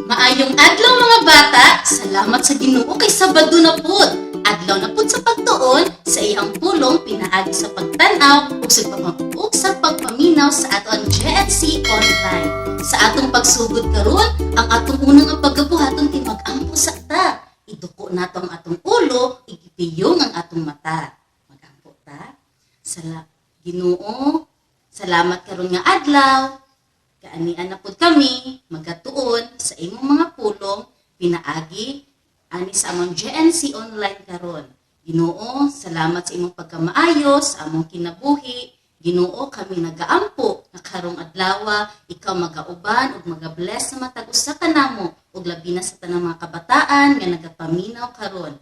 Maayong adlaw, mga bata, salamat sa Ginoo kay Sabado na pud. Adlaw na pud sa pagtuon sa iyang pulong pinaagi sa pagtan-aw ug sa pagpaminaw sa ato ang JNC Online. Sa atong pagsugod karon, ang atong unang nga pagabuhaton kay mag-ampo sa ta. Iduko nato ang atong ulo, igipiyong ang atong mata. Mag-ampo ta. Sala Ginoo, salamat karon nga adlaw. Kaanian na pud kami magatuon sa imong mga pulong pinaagi ani sa among JNC Online karon. Ginoo, salamat sa imong pagkamaayo sa among kinabuhi. Ginoo, kami nagaampo nga karong adlawa ikaw magauban ug magabless sa matag usa kanamo ug labi na sa tanang mga kabataan nga nagapaminaw karon.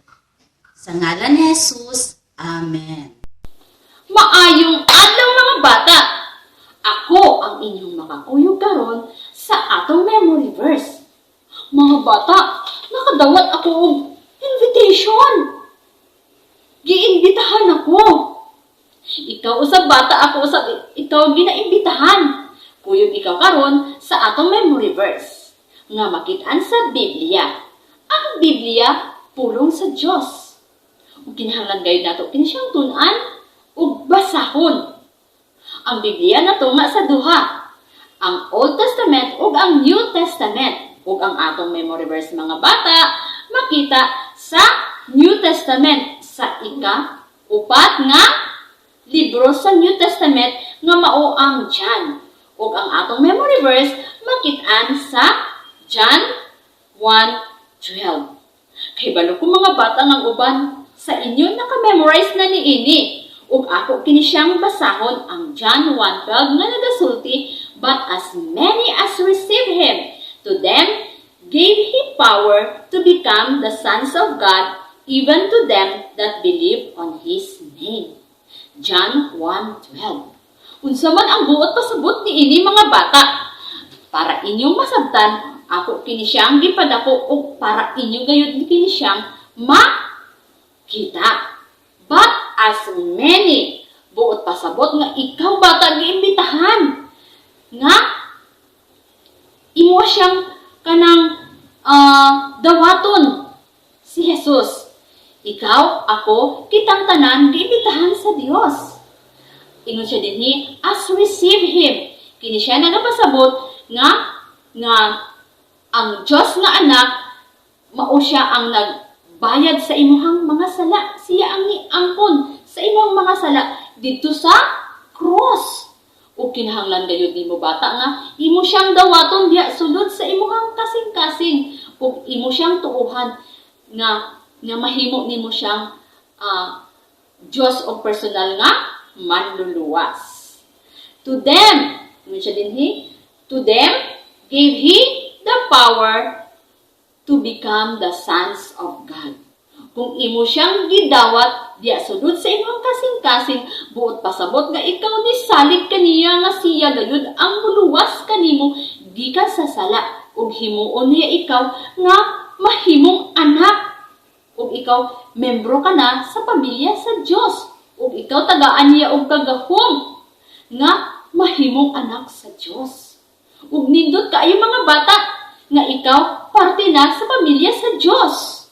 Sa ngalan ni Jesus. Amen. Maayong adlaw, mga bata! Ako ang inyong makakuyog karon sa atong memory verse. Mga bata, nakadawat ako og invitation. Giimbitahan ako. Ikaw usab, bata, ako usab ikaw ginaimbitahan. Kuyog ikaw karon sa atong memory verse nga makit-an sa Biblia. Ang Biblia, pulong sa Dios. Ug kinahanglan gayud nato kini siyang tun-an ug basahon. Ang Biblia natunga sa duha, ang Old Testament ug ang New Testament. Ug ang atong memory verse, mga bata, makita sa New Testament, sa ika-upat nga libro sa New Testament nga mao ang John. Ug ang atong memory verse makit-an sa John 1:12. Kay balo ko, mga bata, nga ang uban sa inyo naka-memorize na niini. Ug ako kini siyang basahon, ang John 1:12 nga nagasulti, "But as many as receive him, to them gave he power to become the sons of God, even to them that believe on his name." John 1:12. Unsa man ang buot pasabot niini, mga bata? Para inyong masabtan, ako kini siyang gipadako ug para inyo gayud kini siyang makita. "But as many", buot pasabot nga ikaw, bata, giimbitahan nga imo siyang kanang dawaton si Jesus. Ikaw, ako, kitang tanan giimbitahan sa Dios. Ingon siya dinhi, "as receive him". Kini siya nagapasabot nga ang Dios nga anak mao siya ang nagbayad sa imuhang mga sala. Siya ang niangkon sa imong mga sala didto sa cross. Ug kinahanglan gayud nimo, bata, nga imo siyang dawaton diha sulod sa imuhang kasing-kasing ug imo siyang tuuhan nga mahimo nimo siyang Dios o personal nga manluluwas. To them, ingon siya dinhi, "to them gave he the power to become the sons of God." Kung imo siyang gidawat diya sulod sa imong kasing-kasing, buot pasabot nga ikaw ni salig kaniya nga siya gayud ang muluwas kanimo gikan sa sala ug himuon niya ikaw nga mahimong anak ug ikaw membro ka na sa pamilya sa Dios ug ikaw tagaan niya og kagahom nga mahimong anak sa Dios. Ug nindot kaayo, mga bata, nga ikaw parte na sa pamilya sa Dios.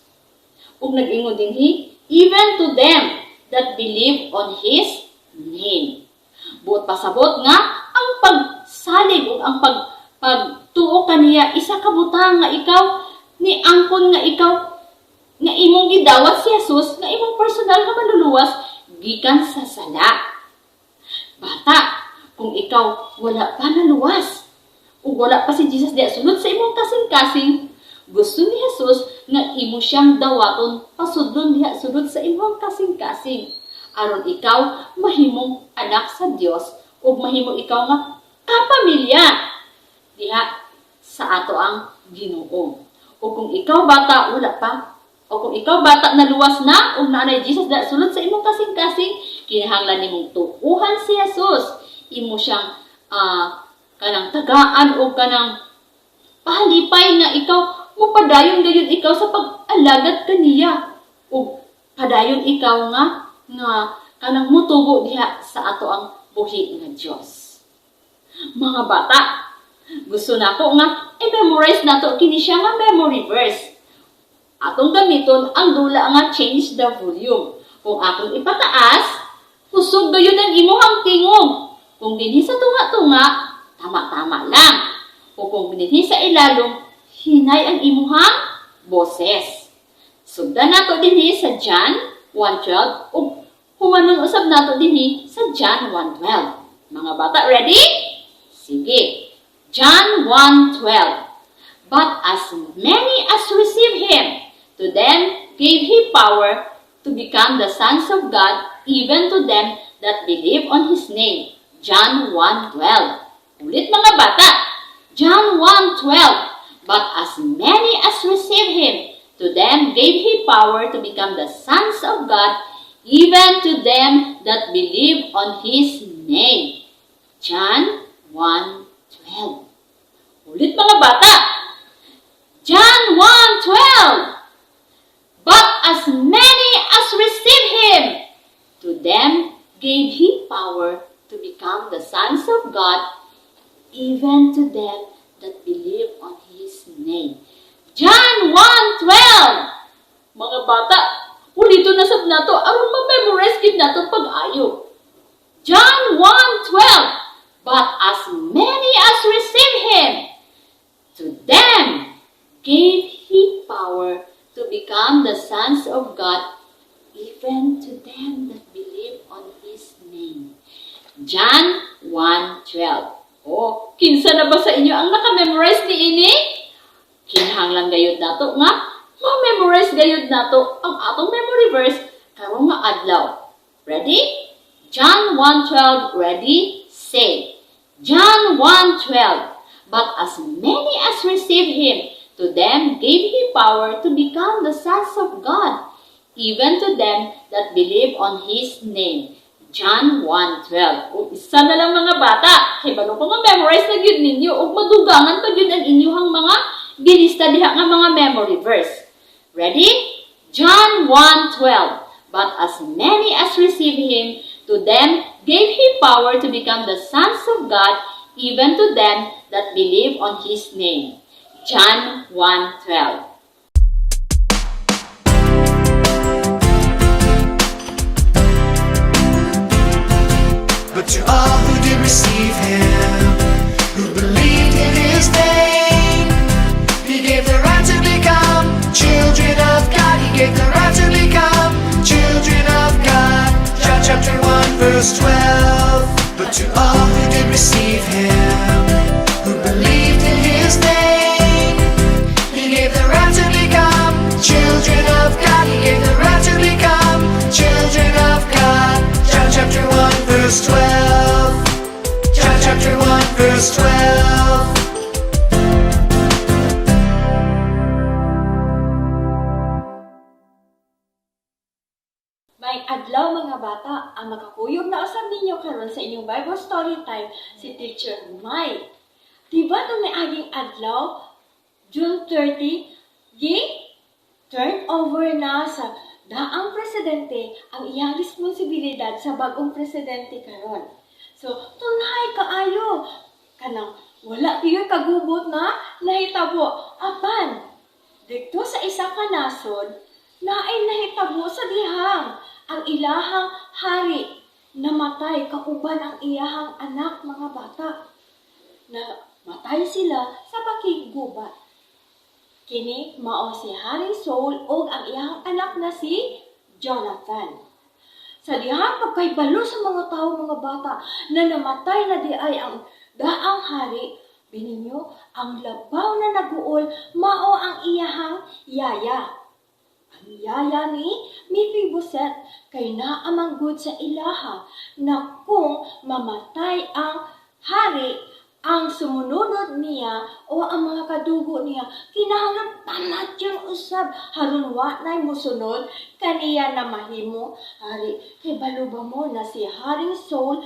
Ug nag-ingon dinhi, "even to them that believe on his name". Buot pasabot nga ang pagsalig ug ang pagtuo kaniya isa ka butang nga ikaw ni angkon nga ikaw nga imong gidawat si Jesus nga imong personal nga manluluwas gikan sa sala. Bata, kung ikaw wala pa naluwas ug wala pa si Jesus diya sulod sa imong kasing-kasing, gusto ni Jesus nga imo siyang dawaton pasudlon diha sulod sa imong kasing-kasing aron ikaw mahimong anak sa Dios ug mahimo ikaw nga kapamilya diha sa ato ang Ginoo. O kung ikaw, bata, wala pa o kung ikaw, bata, naluwas na ug naa nay Jesus diha sulod sa imong kasing-kasing, kinahanglan nimong tuuhan si Jesus. Imo siyang kanang tagaan o kanang pahalipay nga ikaw mopadayon gayud ikaw sa pag-alagad kaniya ug padayon ikaw nga kanang mutubo diha sa ato ang buhi nga Dios. Mga bata, Gusto nako nga i-memorize nato kini siya nga memory verse. Atong gamiton ang dula nga change the volume. Kung akong ipataas, kusog gayon ang imuhang tingog. Kung dinhi sa tunga-tunga, tama-tama lang. O kung dinhi sa ilalom, hinay ang imuhang boses. Sugdan nato dinhi sa John 1:12 ug humanon usab nato dinhi sa John 1:12. Mga bata, ready? Sige. John 1:12. But as many as received him, to them gave he power to become the sons of God, even to them that believe on his name. John 1:12. Ulit, mga bata. John 1:12. But as many as received him, to them gave he power to become the sons of God, even to them that believe on his name. John 1:12. Ulit, mga bata. John 1:12. But as many as received him, to them gave he power to become the sons of God, even to them that believe on his name. John 1:12. Mga bata, uliton na sab nato aron ma-memorize gid nato pag-ayo. John 1:12. But as many as received him, to them gave he power to become the sons of God, even to them that believe on his name. John 1:12. Oh, kinsa na ba sa inyo ang naka-memorize ni ini? Kinahanglan gayud nato nga ma-memorize gayud nato ang atong memory verse karong nga adlaw. Ready? John 1:12, ready? Say. John 1:12. But as many as received him, to them gave he power to become the sons of God, even to them that believe on his name. John 1:12. O, isa na lang, mga bata. Kay balo ko nga memorize na gyud ninyo ug madugangan pa gyud ang inyong mga gilista diha nga mga memory verse. Ready? John 1:12. But as many as received him, to them gave he power to become the sons of God, even to them that believe on his name. John 1:12. But to all who did receive him, who believed in his name, he gave the right to become children of God. He gave the right to become children of God. John chapter 1, verse 12. But to all who did receive him, who believed in his name, he gave the right to become children of God. He gave the right to become children of God. John chapter 1, verse 12. John chapter 1, verse 12. Maayong adlaw, mga bata, ang makakuyog na usab ninyo karon sa inyong Bible story time si Teacher Mai. Diba itong niaging adlaw, June 30, gi turn over na sa daang presidente ang iyang responsibilidad sa bagong presidente karon? So, tunhay kaayo kanang wala piyoy kagubot na nahitabo. Apan, dito sa isa ka nasod, naay nahitabo sa dihang ang ilahang hari namatay kauban ang iyahang anak, mga bata. Namatay sila sa pakiggubat. Kini mao si Haring Saul ug ang iyahang anak na si Jonathan. Sa dihang pagkaybalo sa mga tao, mga bata, na namatay na di ay ang daang hari, bininyo, ang labaw na naguol mao ang iyahang yaya. Ang yaya ni Mephibosheth kay naamanggod sa ilaha na kung mamatay ang hari, ang sumunod niya o ang mga kadugo niya kinahanglan pamatyon usab haron wa nay mosunod kaniya na mahimo hari. Kay balo ba mo na si Haring Saul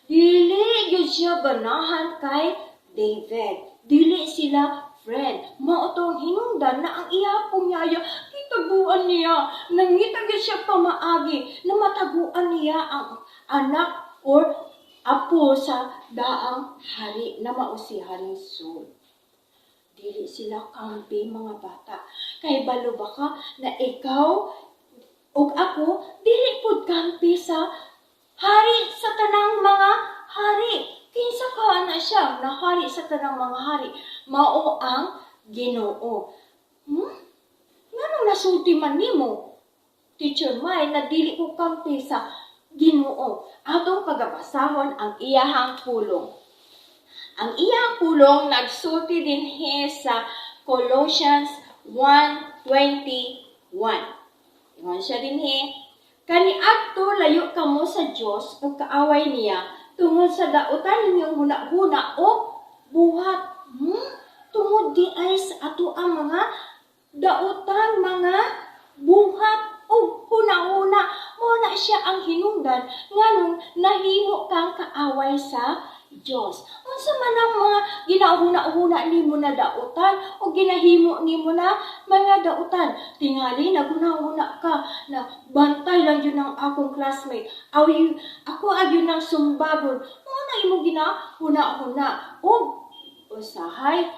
dili gyud siya ganahan kay David? Dili sila friend. Mao tong hinungdan na ang iya pong yaya gitaguan niya. Nangita gyud siya pamaagi na mataguan niya ang anak or apo sa daang hari na mao si Haring Saul. Dili sila kampi, mga bata. Kay balo ba ka na ikaw ug ako dili pud kampi sa hari sa tanang mga hari? Kinsa ka na siya na hari sa tanang mga hari? Mao ang Ginoo. Nganong nasulti man nimo, Teacher Mai, na dili ko kampi sa Ginoo? Atong pagabasahon ang iyahang pulong. Ang iyang pulong nagsulti dinhi sa Colossians 1:21. Ingon siya dinhi, "Kaniadto layo kamo sa Dios ug kaaway niya tungod sa dautan ninyong huna-huna o buhat." Tungod di ay sa ato ang mga dautan, mga buhat ug huna-huna. Mao na siya ang hinungdan nganong nahimo kang kaaway sa Dios. Unsa man ang mga ginahuna-huna nimo na dautan o ginahimo nimo na mga dautan? Tingali naghuna-huna ka na bantay lang yun ang akong classmate. Aw, ako agyon ng sumbagon. Mao na imong ginahuna-huna. Og usahay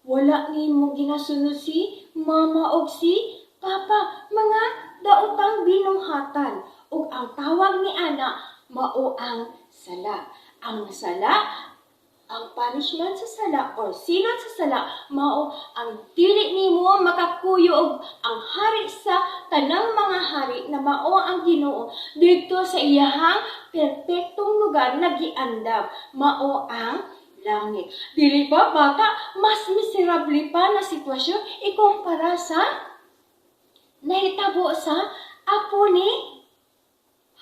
wala nimo ginasunod si mama og si papa, mga daotang binuhatan, ug ang tawag ni ana mao ang sala. Ang sala, ang punishment sa sala or silot sa sala mao ang dili nimo makakuyo og ang hari sa tanang mga hari na mao ang Ginoo didto sa iyahang perpektong lugar na giandam, mao ang langit. Dili ba, bata, mas miserable pa na sitwasyon ikumpara sa nahitabo sa apo ni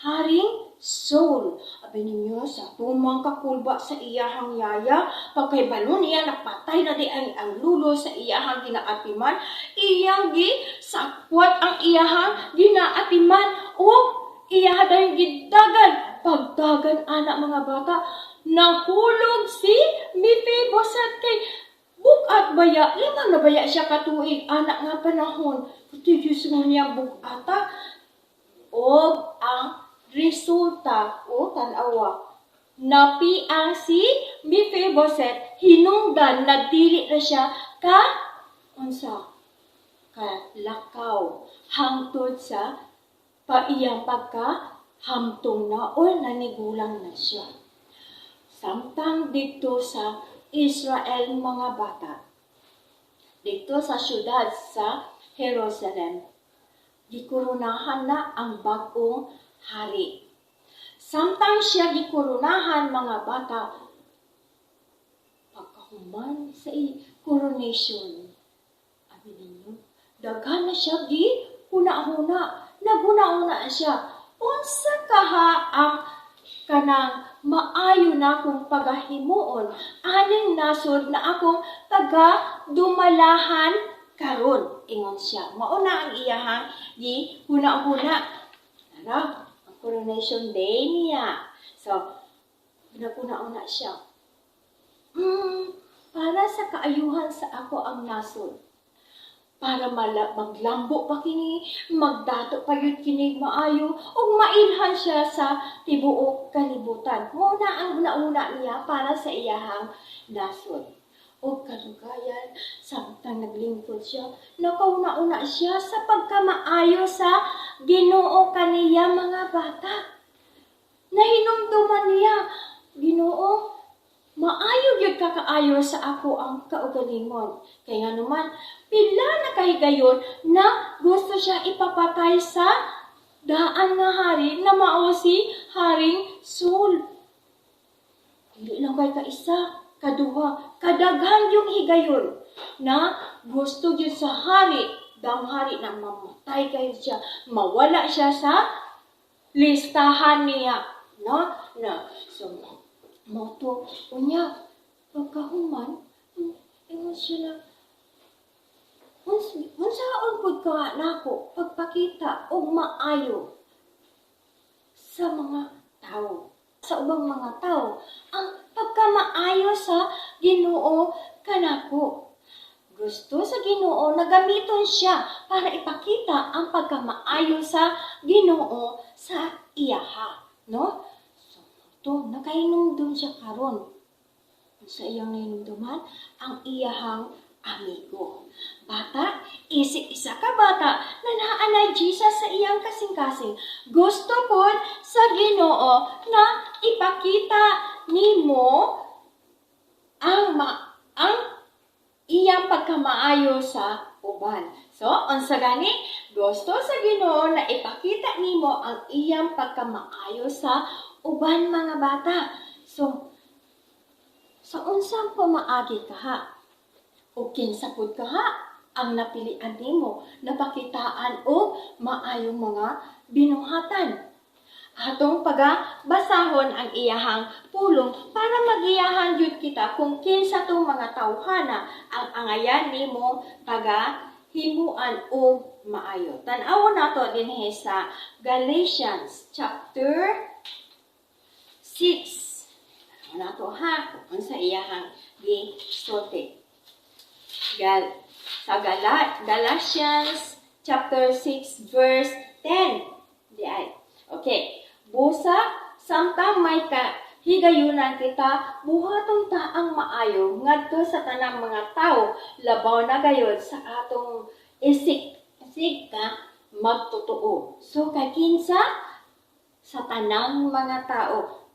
Haring Saul? Abi ninyo, sa tumang kakulba sa iyahang yaya, pagkaybalo niya napatay na di ang lulo sa iyahang ginaatiman, iyang gi sakwat ang iyahang ginaatiman o iyaha dayon gidagan. Pagdagan ana, mga bata, nahulog si Mephibosheth kay bugat baya, 5 na baya siya katuig anak nga panahon. Puti Diyos mo niya bugata. Og ang resulta o tanawa, napiang si Mephibosheth hinungdan na dili na siya ka unsa kalakaw hangtod sa paiyang pagka hamtong na o nanigulang na siya. Samtang dito sa Israel, mga bata, dito sa syudad sa Jerusalem, gikoronahan na ang bagong hari. Samtang siya gikoronahan, mga bata, pagkahuman sa coronation, abi ninyo, daghan na siya gi huna-huna. Naghuna-huna siya. Unsa kaha ang kanang maayo na akong pagahimuon aning nasod na akong taga dumalahan karon? Ingon siya. Mao na ang iyahang gi huna-huna. Tara, ang coronation day niya. So, naghuna-huna siya. Para sa kaayuhan sa ako ang nasod, para maglambo pa kini, magdato pa yun kini maayo, ug mailhan siya sa tibuok kalibutan. Mao na ang una-una niya para sa iyahang nasod. Og kadugayan, samtang naglingkod siya, nakauna-una siya sa pagkamaayo sa Ginoo kaniya, mga bata. Nahinumduman niya, "Ginoo, maayo gyud ka kaayo sa ako ang kaugalingon." Kay nga naman, pila na kahigayon na gusto siya ipapatay sa daan nga hari na mao si Haring Saul. Dili lang kay kaisa, kaduha, kadaghan yung higayon na gusto gyud sa hari, dang hari na mamatay kayo siya, mawala siya sa listahan niya. No? Na, so, mao to, unya, pagkahuman, ingon siya na, "Unsaon pud ka nako pagpakita og maayo sa mga tao, sa ubang mga tao, ang pagkamaayo sa Ginoo kanako?" Gusto sa Ginoo na gamiton siya para ipakita ang pagkamaayo sa Ginoo sa iyaha, no? So, To, nakahinumdum siya karon. Sa iyang nahinumduman, ang iyahang amigo. Bata, isip isa ka bata na naa nay Jesus sa iyang kasing-kasing. Gusto pod sa Ginoo na ipakita nimo ang iyang pagkamaayo sa uban. So, unsa gani? Gusto sa Ginoo na ipakita nimo ang iyang pagkamaayo sa uban, mga bata. So, sa unsang pamaagi kaha? O kinsa pud kaha ang napilian nimo napakitaan og maayong mga binuhatan? Atong paga basahon ang iyahang pulong para magiyahan gyud kita kung kinsa tong mga tawhana ang angayan nimo paga himuan og maayo. Tan-awon nato dinhi sa Galatians chapter 6. Tan-awon nato ha kung unsa iyahang gisulti. Gal sa Galatians chapter 6 verse 10. Di ay. Okay. Busa, samtang may ka higayunan kita, buhaton ta ang maayo ngadto sa tanang mga tawo, labaw na gayod sa atong isig isig ka magtotoo. So kay kinsa? Sa tanang mga tao.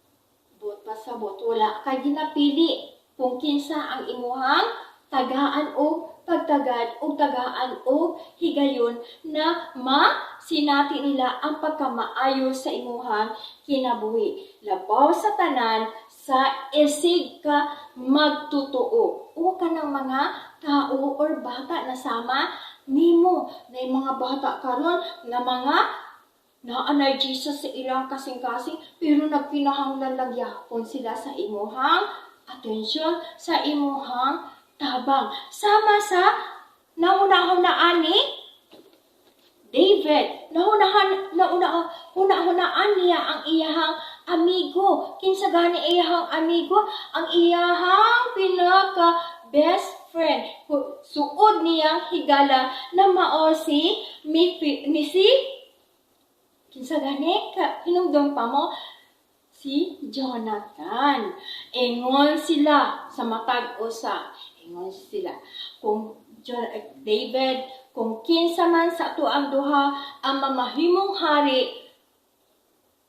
Buot pasabot, wala kay ginapili kung kinsa ang imuhang tagaan og pagtagad og tagaan og higayon na masinati nila ang pagkamaayo sa imuhang kinabuhi. Labaw sa tanan, sa isig ka magtotoo. O kanang mga tao or bata na sama nimo. Na mga bata karon nga mga naa nay Jesus sa ilang kasing-kasing, pero nagkinahanglan lang gyapon sila sa imuhang atensyon, sa imuhang tabang. Sama sa nauna-hunaan ni David. Nauna-hunaan niya ang iyahang amigo. Kinsa gani iyahang amigo? Ang iyahang pinaka best friend. Suod niyang higala na mao si Mifi, ni si kinsa gani ka hinumdum pa mo? Si Jonathan. Ingon sila sa matag usa. Ingon sila. Kung David, kung kinsa man sa atuang duha ang mamahimong hari,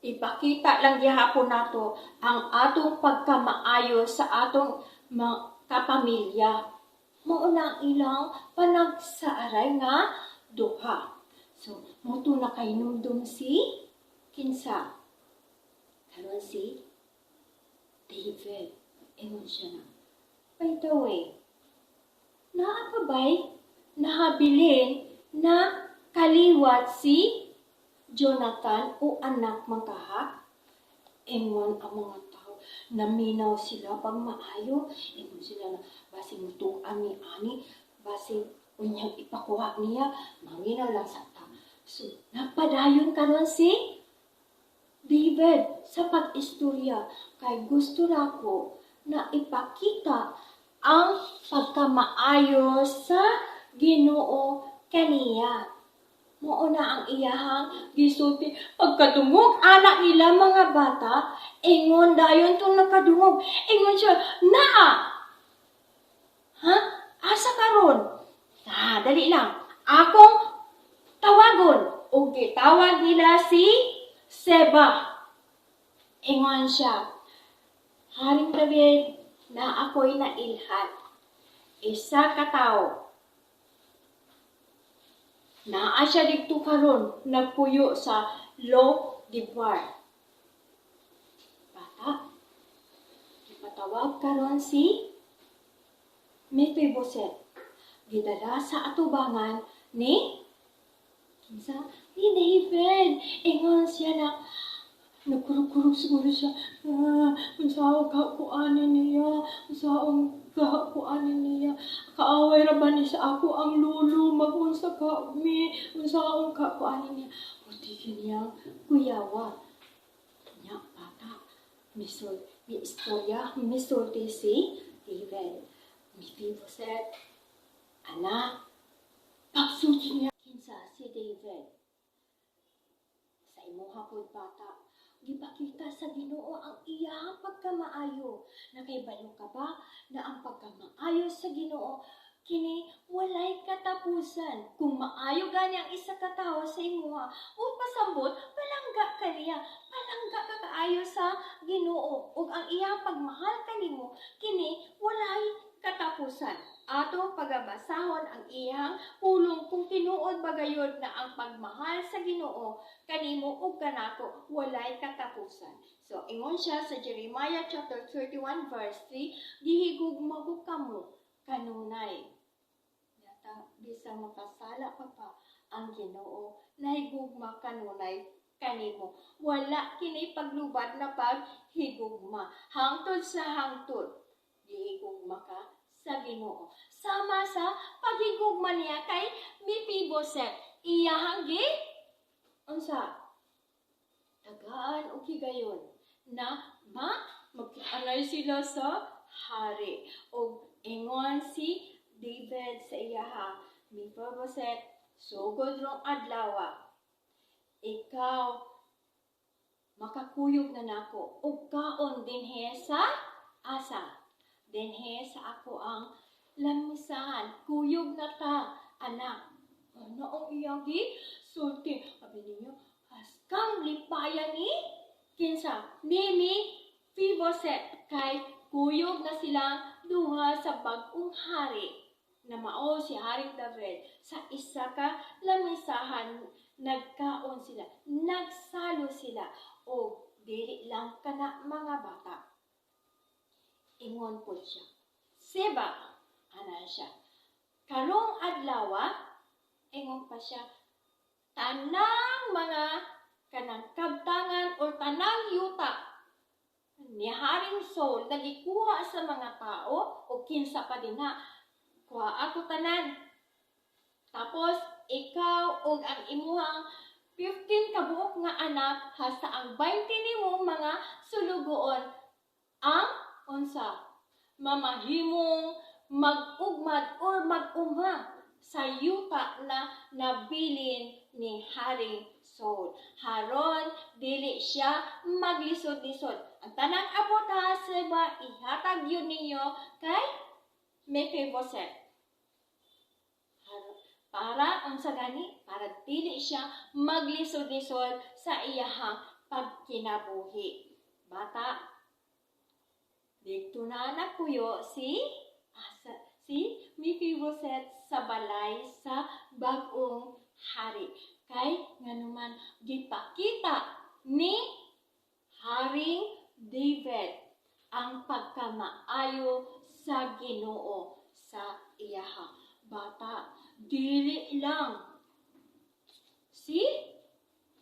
ipakita lang gihapon nato ang atong pagkamaayo sa atong kapamilya. Mao na ang ilang panagsaaray nga duha. So, mao to nakahinumdum si kinsa? Karon si David. Ingon siya na, "By the way, naa pa ba'y nahabilin na kaliwat si Jonathan o anak man kaha?" Ingon ang mga tao, naminaw sila pag maayo. Ingon sila na, basing mutuan ni ani, basing unyang ipakuha niya, maminaw lang sa ta. So, nagpadayon karon si David sa pag-istorya kay gusto nako na ipakita ang pagkamaayo sa Ginoo kaniya. Mao na ang iyahang gisulti. Pagkadungog anak nila, mga bata, ingon dayon tong nakadungog. Ingon siya, "Naa! Ha? Asa karon? Ah, dali lang. Akong tawagon." Og gitawag nila si Seba. Ingon siya, "Haring David, na ako'y nailhan. Isa ka tawo. Naa siya didto karon, nagpuyo sa Lo Debar." Bata, ipatawag karon si Mephibosheth. Gidala sa atubangan ni kinsa? Ni David. Ingon siya na, nagkurog-kurog siguro siya. "Ah, unsaon kakuanin niya? Unsaon kakuanin niya? Kaaway ra ba ni sa ako ang lulo? Mag-unsa ka mi? Unsaon kakuanin niya?" Buti niya kuyawa. Nya bata, misol, mi istorya, misulti si David. "Mephibosheth, anak." Pagsulti niya, kinsa si David. Sa imuha pod, bata, Gipakita sa Ginoo ang iyang pagkamaayo. Nakaibalo ka ba na ang pagkamaayo sa Ginoo kini walay katapusan? Kung maayo gani ang isa ka tawo sa imuha, o pasambot, palangga ka niya, palangga ka kaayo sa Ginoo, ug ang iyang pagmahal kanimo kini walay katapusan. Ato pagabasahon ang iyang pulong kung tinuod ba gayod na ang pagmahal sa Ginoo kanimo ug kanako walay katapusan. So ingon siya sa Jeremiah chapter 31 verse 3, "Gihigugma ko kamo kanunay." Yata bisang makasala ka pa, ang Ginoo nahigugma kanunay kanimo. Wala kini paglubad na paghigugma. Hangtod sa hangtod, gihigugma ka sa Ginoo. Sama sa paghigugma niya kay Mephibosheth. Iyahang gi unsa? Tagaan og higayon na magkianay sila sa hari. Og ingon si David sa iyaha, "Mephibosheth, sugod rong adlawa, ikaw makakuyog na nako og kaon dinhi sa asa, dinhi sa ako ang lamisahan. Kuyog na ta, anak." Ano ang iyang gisulti? Abi ninyo, haskang lipaya ni kinsa? Ni Mephibosheth, kay kuyog na silang duha sa bag-ong hari na mao si Haring David sa isa ka lamisahan. Nagkaon sila, nagsalo sila, o dili lang kana, mga bata. Ingon po siya, "Seba," ana siya, "karong adlawa," ingon pa siya, "tanang mga kanang kabtangan o tanang yuta ni Haring Saul na gikuha sa mga tao o kinsa pa din na, kuha ako tanan. Tapos ikaw ug ang imuhang 15 ka buok nga anak hasta ang 20 nimo mga sulugoon ang unsa mamahimong mag-ugmad or mag-uma sa yuta na nabilin ni Haring Saul." Haron dili siya maglisod-lisod. "Ang tanang abot ha, Seba, ihatag yun ninyo kay Mephibosheth." Para unsa gani? Para dili siya maglisod-lisod sa iyahang pagkinabuhi. Bata, didto na nagpuyo si Mephibosheth sa balay sa bag-ong hari. Kay nganuman gipakita ni Haring David ang pagkamaayo sa Ginoo sa iyaha. Bata, dili lang si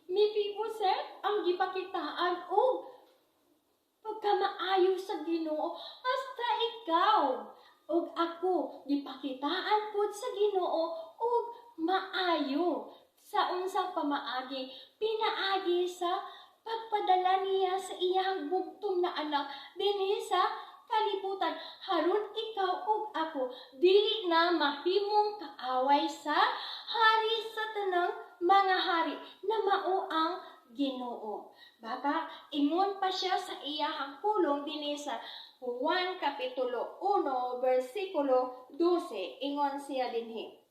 Mephibosheth ang gipakitaan og pagkamaayo sa Ginoo, hasta ikaw ug ako gipakitaan pud sa Ginoo og maayo. Sa unsang pamaagi? Pinaagi sa pagpadala niya sa iyang bugtong na anak dinhi sa kalibutan haron ikaw ug ako dili na mahimong kaaway sa hari sa tanang mga hari na mao ang Ginoo. Bata, ingon pa siya sa iyahang pulong dinhi sa Juan Kapitulo 1, versikulo 12, ingon siya dinhi,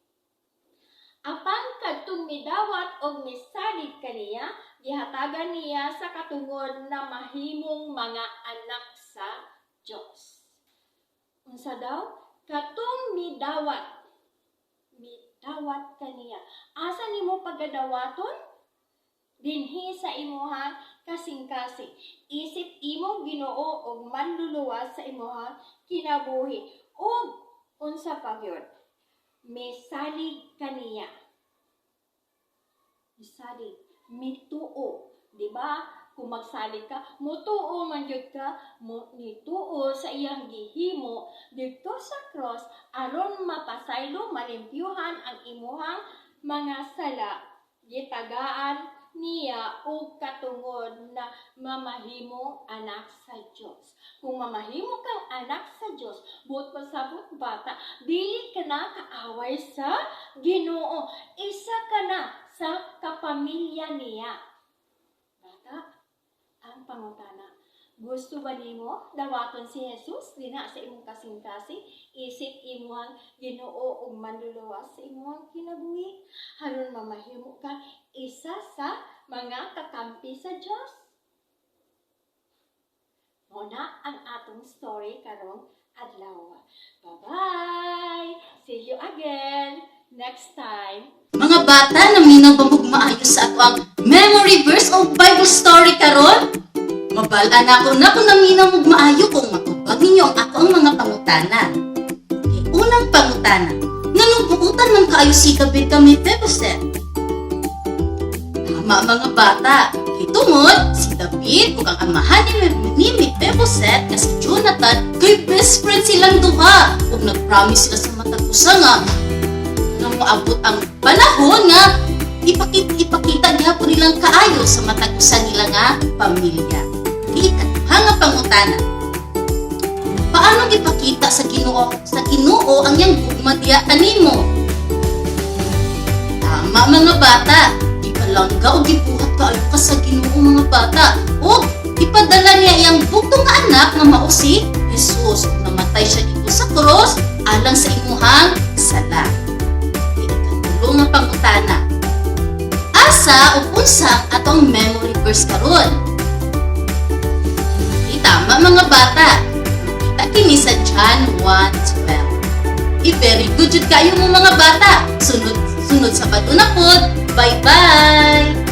"Apan kadtong midawat og misalig kaniya, gihatagan niya sa katungod na mahimong mga anak sa Dios." Unsa daw? Katong midawat. Midawat kaniya. Asa nimo pagadawaton? Dinhi sa imuhang kasing-kasing. Isip imong Ginoo og Manluluwas sa imuhang kinabuhi. Ug unsa pa gyud? Misalig kaniya. Misalig, mituo, di ba? Kung magsalig ka, mutuo man gyud ka, mo nituo sa iyang gihimo didto sa cross aron mapasaylo, malimpyuhan ang imuhang mga sala. Gitagaan niya og katungod na mamahimong anak sa Dios. Kung mamahimo kang anak sa Dios, buot pasabot, bata, dili ka na kaaway sa Ginoo. Isa ka na sa kapamilya niya. Bata, Ang pangutana. Gusto ba nimo dawaton si Jesus dinha sa imong kasing-kasing isip imuhang Ginoo ug Manluluwas sa imong kinabuhi aron mamahimo ka isa sa mga kakampi sa Dios? Mao na ang atong story karong adlaw. Bye-bye! See you again next time. Mga bata, naminaw ba mog maayo sa atoang memory verse o Bible story karon? Mabal-an ako na kung naminaw mog maayo kung matubag ninyo ang akoang mga pangutana. Okay, unang pangutana. Nganong buutan man kaayo si David kang Mephibosheth? Tama, mga bata. Kay tungod, si David ug ang amahan ni Mephibosheth nga si Jonathan kay best friend silang duha. Ug nag-promise sila sa matag usa nga nga moabot ang panahon nga ipakita gihapon nilang kaayo sa matag usa nila nga pamilya. Ikaduha nga pangutana. Paano gipakita sa Ginoo ang iyang gugma diha kanimo? Tama, mga bata. Gipalangga o gibuhat kaayo ka sa Ginoo, mga bata. O ipadala niya iyang bugtong nga anak nga mao si Jesus. Ug namatay siya dito sa cross alang sa imuhang sala. Ikatulo nga pangutana. Asa o unsa ang atong memory verse karon? Okay, tama, mga bata. Makita kini sa John 1:12. I-very good jud kayo mo, mga bata. Sunod sunod Sabado na pod. Bye-bye!